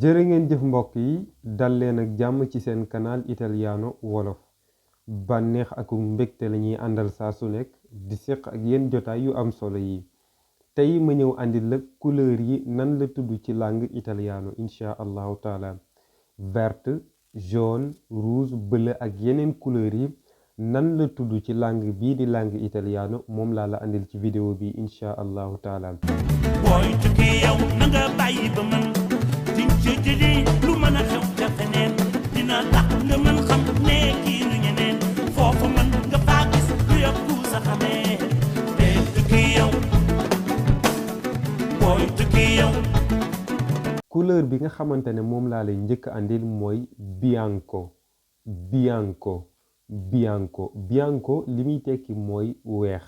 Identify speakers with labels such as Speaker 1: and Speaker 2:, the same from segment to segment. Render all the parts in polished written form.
Speaker 1: jërë ngeen jëf mbokk yi dal leen ak jàmm ci seen canal Italiano wolof bànneex ak mbégte la ñuy àndal saa su nekk di séq ak yéen jotaay yu am solo yi tey ma ñëw àndil la couleur yi nan la tudd ci langue italiano incha allahu taala verte jaune rouge bleu ak yeneen couleur yi nan la tudd ci langue bii di langue italiano moom laa la àndil ci vidéo bi incha allahu taala
Speaker 2: booy tukki yow na nga bàyyi ba man diñ ci jëli lu mën a xew ca feneen dina tax nga mën xam ne kii nu ñeneen foofu man nga faa gis lu yokku sa xamee te tukki yow booy tukki yow
Speaker 1: couleur bi nga xamante ne moom laa lay njëkk àndil mooy bianco bianco bianco bianco li muy tekki mooy weex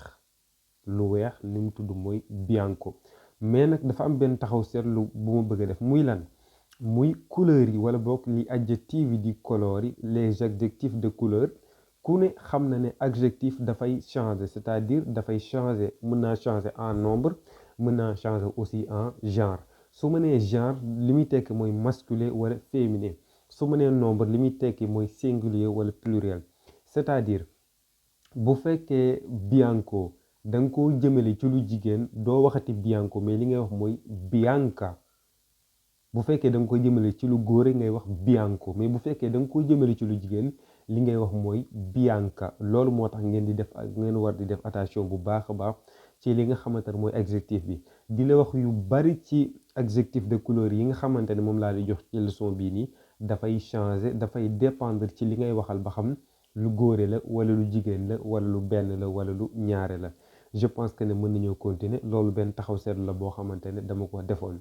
Speaker 1: lu weex li mu tudd mooy bianco mais nag dafa am benn taxaw seetlu bu ma bëgg a def muy lan muy couleur yi wala boog li adjectif yi di colori les adjectifs de couleur ku ne xam na ne adjectif dafay changer c'est-à-dire dafay changer mën naa changer en nombre mën naa changer aussi en genre su ma nee genre li muy tekki mooy masculin wala féminin su ma nee nombre li muy tekki mooy singulier wala pluriel c'est-à-dire bu fekkee bianco da nga koo jëmale ci lu jigéen doo waxati bianco mais li ngay wax mooy bianca bu fekkee da nga ko jëmale ci lu góor ngay wax bianco mais bu fekkee da nga koo jëmale ci lu jigéen li ngay wax mooy bianca loolu moo tax ngeen di def ak ngeen war di def attention bu baax a baax ci li nga xamante ne mooy adjectif bi di la wax yu bari ci adjectif de couleur yi nga xamante ne moom laa di jox ci leçon bii nii dafay changer dafay dépendre ci li ngay waxal ba xam lu góore la wala lu jigéen la wala lu benn la wala lu ñaare la je pense que ne mën nañoo continuer loolu benn taxaw seetlu la boo xamante ne dama ko defoon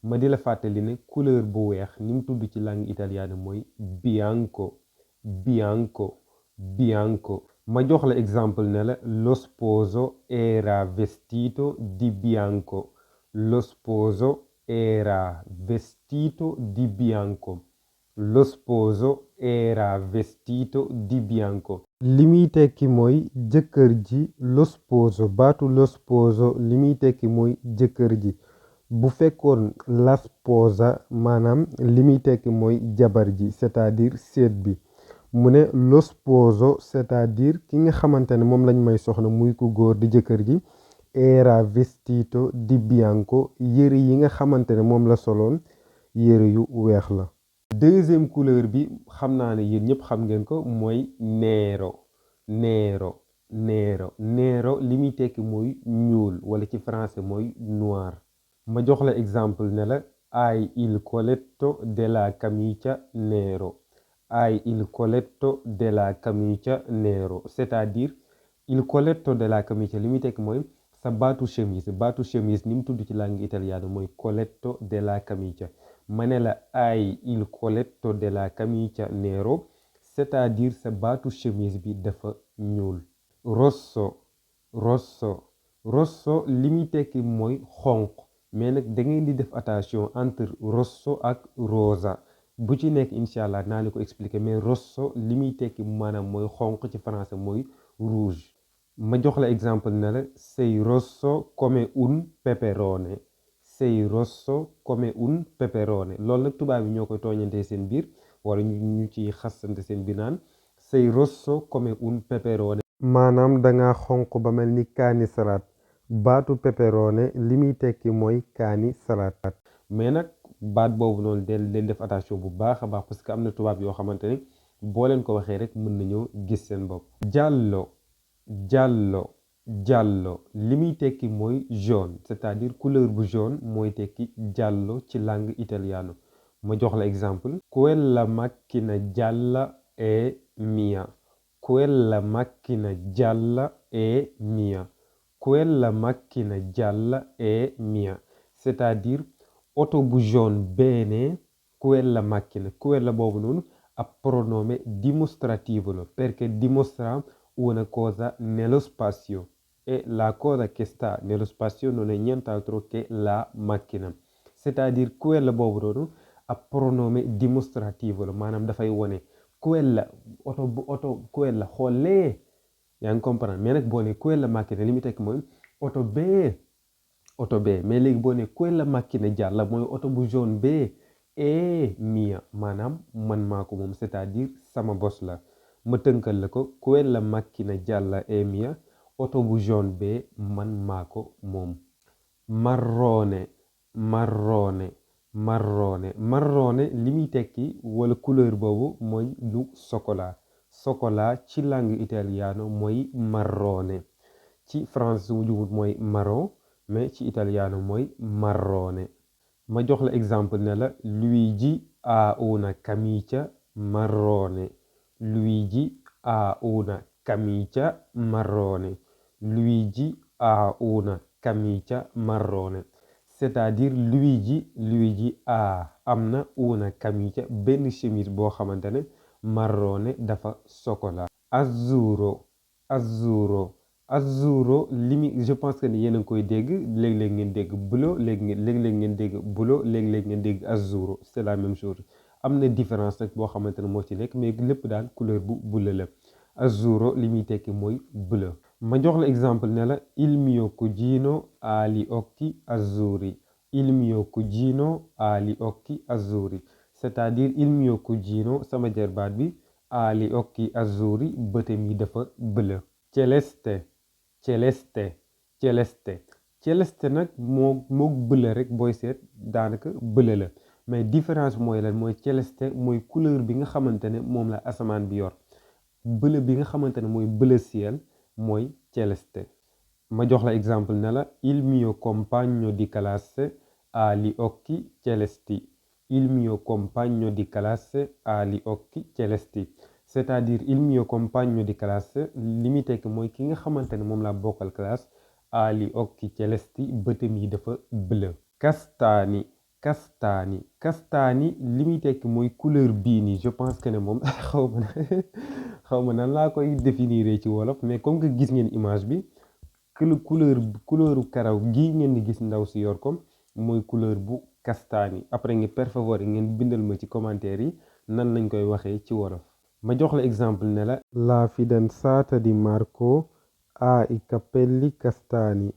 Speaker 1: ma di la fàttali ne couleur bu weex ni mu tudd ci langue italienne mooy bianco bianco bianco ma jox la exemple ne la lo sposo era vestito di bianco lo sposo era vestito di bianco lo sposo era vestito di bianco li muy tekki mooy jëkkër ji lo sposo baatu lo sposo li muy tekki mooy jëkkër ji bu fekkoon la sposa maanaam li muy tekki mooy jabar ji c'est-à-dire seet bi mu ne lo sposo c'est-à-dire ki nga xamante ne moom lañ may soxna muy ku góor di jëkkër ji era vestito di bianco yëre yi nga xamante ne moom la soloon yëre yu weex la deuxième couleur bi xam naa ne yéen ñëpp xam ngeen ko mooy nero nero nero nero li muy tekki mooy ñuul wala ci français mooy noir ma jox la exemple ne la hai il colletto della camicia nero hai il colletto della camicia nero c'est-à-dire il colletto della camicia li muy tekki mooy sa baatu chemise ni mu tudd ci langue italienne mooy colletto della camicia ma ne la hai il colletto della camicia nero c'est-à-dire sa baatu chemise bi dafa ñuul rosso rosso rosso li muy tekki mooy xonq mais nag da ngeen di def attention entre rosso ak rosa bu ci nekk incha allah naa la ko expliquer mais rosso li muy tekki maanaam mooy xonq ci français mooy rouge ma jox la exemple ne la sei rosso come un peperone sei rosso come un peperone loolu nag tubaab yi ñoo koy tooñantee seen biir wala ñu ci xasante seen biir naan sei rosso come un peperone maanaam danga xonq ba mel ni kaani salaat baatu peperone li muy tekki mooy kaani salaat mais nag baat boobu noonu del def attention bu baax a baax parce que am na tubaab yoo xamante ne boo leen ko waxee rek mën nañoo gis seen bopp giallo giallo giallo li muy tekki mooy jaune c'est-à-dire couleur bu jaune mooy tekki giallo ci langue italiano ma jox la exemple quella macchina gialla è mia quella macchina gialla è mia quella macchina gialla è mia c'est-à-dire oto bu jaune bene quella macchina quella boobu noonu ab pronome dimostrativo la perché dimostra una cosa nello spazio e la cosa che sta nello spazio non è nient'altro che la macchina c'est-à-dire quella boobu noonu ab pronome dimostrativo la maanaam dafay wone quella oto quella xoolee yaa ngi comprendre mais nag boo ne quella macchina li muy tekk mooy oto bee mais léegi boo ne quella macchina gialla mooy oto bu jaune bee è mia maanaam man maa ko moom c'est-à-dire sama bos la ma tënkal la ko quella macchina gialla è mia oto bu jaune bee man maa ko moom marrone marrone marrone li muy tekki wala couleur boobu mooy lu chocolat ci langue italiano mooy marrone ci français su mu jumut mooy marron mais ci italiano mooy marrone ma jox la exemple ne la Luigi ha una camicia marrone Luigi ha una camicia marrone Luigi ha una camicia marrone c'est-à-dire Luigi am na una camicia benn chemise boo xamante ne marrone dafa chocolat azzurro je pense que ni yéen a ngi koy dégg léeg-léeg ngeen dégg bleu léeg-léeg ngeen dégg bleu léeg-léeg ngeen dégg azzurro c'est la même chose am na différence rek boo xamante ne moo ci nekk mais lépp daal couleur bu bleu la azzurro li muy tekki mooy bleu ma jox la exemple ne la il mio cugino ha gli occhi azzurri il mio cugino ha gli occhi azzurri c'est-à-dire il mio cugino sama jarbaat bi ha gli occhi azzurri bëtam yi dafa bleu celeste nag moo bleu rek booy seet daanaka bleu la mais différence mooy lan mooy celeste mooy couleur bi nga xamante ne moom la asamaan bi yor bleu bi nga xamante ne mooy bleu ciel mooy celeste ma jox la exemple ne la il mio compagno di classe ha gli occhi celesti il mio compagno di classe ha gli occhi celesti c'est-à-dire il mio compagno di classe li muy tekk mooy ki nga xamante ne moom laa bokkal classe ha gli occhi celesti bëtam yi dafa bleu kastaani li muy tekk mooy couleur bii nii je pense que ne moom xaw ma nan laa koy définir ci wolof mais comme que gis ngeen image bi couleuru karaw gii ngeen di gis ndaw si yor ko mooy couleur bu kastaani après nga per favore ngeen bindal ma ci commentaire yi nan lañ koy waxee ci wolof ma jox la exemple ne la fidanzata di Marco ha i capelli castani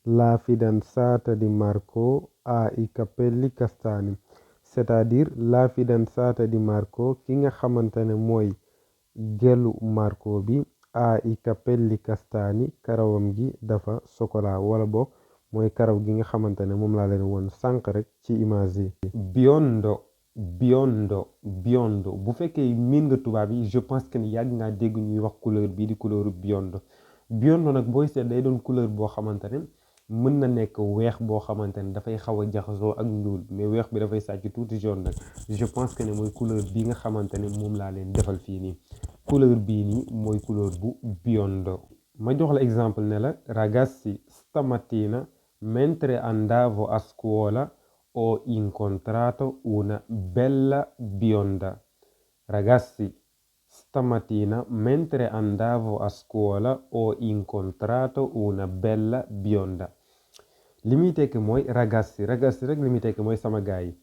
Speaker 1: la fidanzata di Marco ha i capelli castani c'est-à-dire la fidanzata di Marco ki nga xamante ne mooy gelu Marco bi ha i capelli castani karawam gi dafa chocolat wala boog mooy karaw gi nga xamante ne moom laa leen woon sànq rek ci image yi biondo bu fekkee miin nga tubaab yi je pense que ni yàgg ngaa dégg ñuy wax couleur bii di couleur biondo nag booy seet day doon couleur boo xamante ne mën na nekk weex boo xamante ne dafay xaw a jaxasoo ak ñuul mais weex bi dafay sàcc tuuti jaune nag je pense que ne mooy couleur bii nga xamante ne moom laa leen defal fii nii couleur bii nii mooy couleur bu biondo ma jox la exemple ne la ragazzi stamattina mentre andavo a scuola ho incontrato una bella bionda. Ragazzi, stamattina mentre andavo a scuola ho incontrato una bella bionda. li muy tekki mooy ragazzi rek li muy tekki mooy sama gaay yi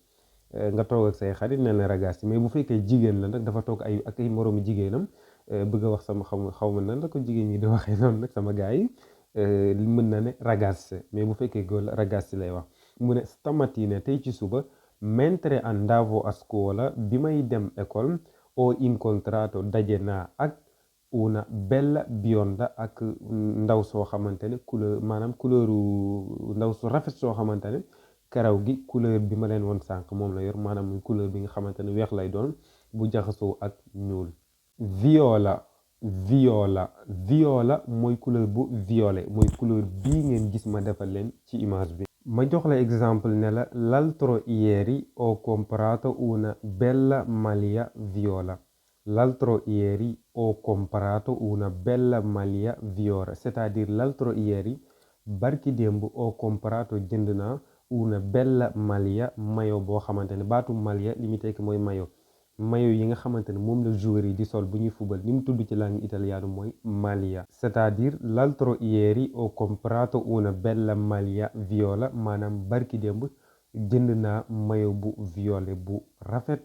Speaker 1: nga toog ak say xarit ne la ragazzi mais bu fekkee jigéen la nag dafa toog ak ay moroomi jigéenam bëgg a wax sama xaw ma nan la ko jigéen ñi di waxee noonu nag sama gaay yi mën na ne ragazze mais bu fekkee góor la ragazzi lay wax mu ne stamattina tey ci suba mentre andavo a scuola bi may dem école ho incontrato daje naa ak una bella bionda ak ndaw soo xamante ne couleuru ndaw su rafet soo xamante ne karaw gi couleur bi ma leen woon sànq moom la yor maanaam muy couleur bi nga xamante ne weex lay doon bu jaxasoo ak ñuul viola mooy couleur bu violet mooy couleur bii ngeen gis ma defal leen ci image bi ma jox la exemple ne la l'altro ieri ho comprato una bella maglia viola l'altro ieri ho comprato una bella maglia viola c'est-à-dire l'altro ieri barki démb ho comprato jënd naa una bella maglia mayo boo xamante ne baatu maglia li muy tekki mooy mayo yi nga xamante ne moom la joueur yi di sol bu ñuy fubal ni mu tudd ci langue italiano mooy maglia c'est-à-dire l'altro ieri ho comprato una bella maglia viola maanaam barki démb jënd naa mayo bu violet bu rafet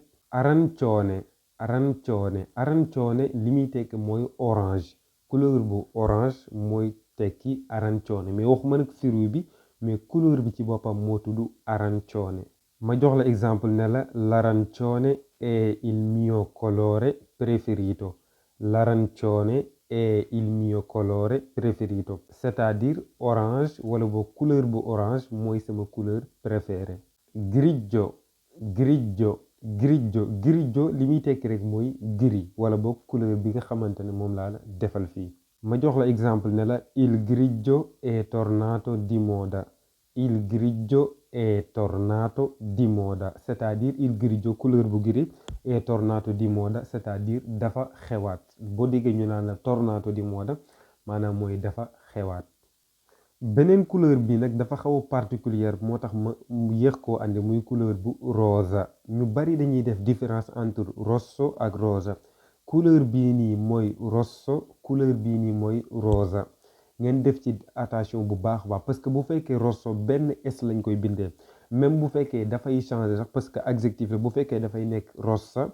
Speaker 1: arancione li muy tekki mooy orange couleur bu orange mooy tekki arancione mais waxuma nag fruit bi mais couleur bi ci boppam moo tudd arancione ma jox la exemple ne la l'arancione è il mio colore preferito. L'arancione è il mio colore preferito, c'est-à-dire orange wala boog couleur bu orange mooy sama couleur préférée. Grigio grigio grigio li muy tekki rek mooy gris wala boog couleur bi nga xamante ne moom laa la defal fii. ma jox la exemple ne la il grigio è tornato di moda. Il grigio è tornato di moda, c'est-à-dire il grigio couleur bu gris è tornato di moda, c'est-à-dire dafa xewaat boo déggee ñu naan la tornato di moda maanaam mooy dafa xewaat. beneen couleur bi nag dafa xaw a particulière moo tax ma yéex koo andi muy couleur bu rosa ñu bari dañuy def différence entre rosso ak rosa. couleur bii nii mooy rosso, couleur bii nii mooy rosa. ngeen def ci attention bu baax a baax parce que bu fekkee rosso benn S lañ koy bindee même bu fekkee dafay changer sax parce que adjectif la bu fekkee dafay nekk rossa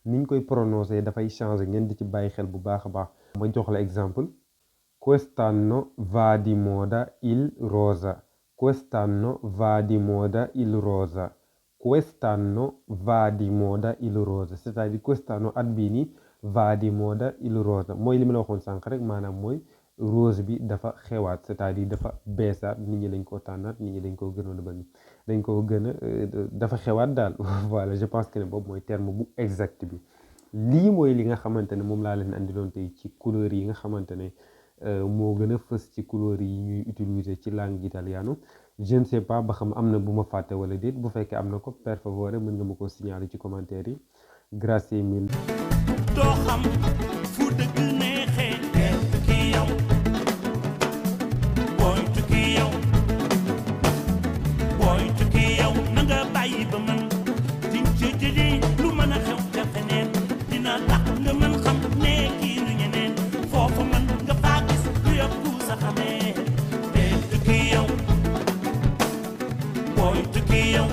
Speaker 1: niñ koy prononcer dafay changer ngeen di ci bàyyi xel bu baax a baax. ma jox la exemple quest'anno va di moda il rosa. Quest'anno va di moda il rosa. Quest'anno va di moda il rosa, c'est-à-dire quest'anno at bii nii va di moda il rosa mooy li ma la waxoon sànq rek maanaam mooy rose bi dafa xewaat c'est-à-dire dafa beesaat nit ñi dañ koo tànnaat nit ñi dañ koo gënoon a bëgg dañ koo gën a dafa xewaat daal voilà je pense que ne boobu mooy terme bu exact bi. lii mooy li nga xamante ne moom laa leen andiloon tey ci couleur yi nga xamante ne moo gën a fës ci couleur yi ñuy utiliser ci langue italiano. je ne sais pas ba xam am na bu ma fàtte wala déet bu fekkee am na ko per favore mën nga ma ko signaler ci commentaire yi. grazie mille.
Speaker 2: doo xam fu dëgg neexee del tukki yow booy tukki yow na nga bàyyi ba man diñ ca jëlee lu mën a xew ca feneen dina tax nga mën xam ne kii nu ñeneen foofu man nga faa gis lu yokku sa xamee del tukki yow booy tukki yow